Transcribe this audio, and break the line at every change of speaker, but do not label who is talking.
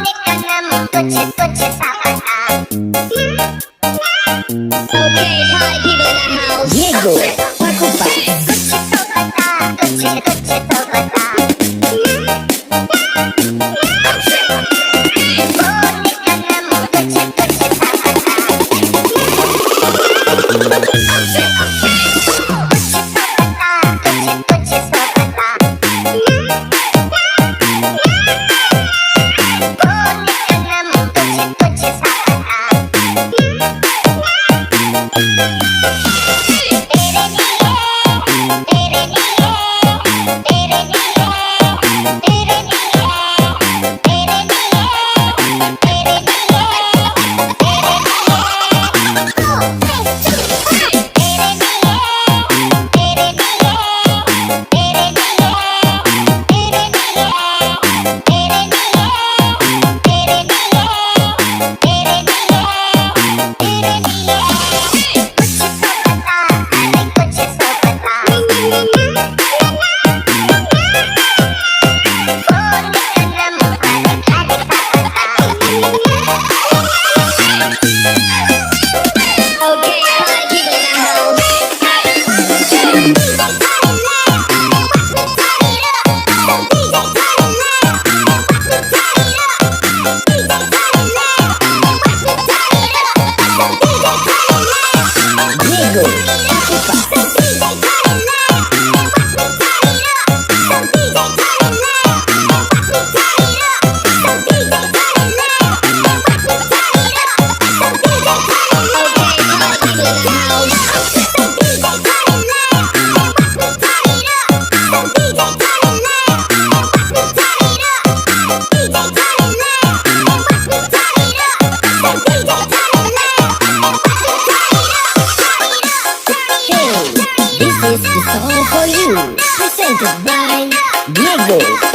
कुछ कुछ सा पता। Okay, party people in the house.
Diego, Pacopa.
कुछ तो पता, कुछ तो पता। बोले कदम कुछ सा पता। कुछ तो पता, कुछ तो पता। बोले कदम कुछ सा पता।
Diego, Pacopa. Hey, this is the song for you. Presented by Diego.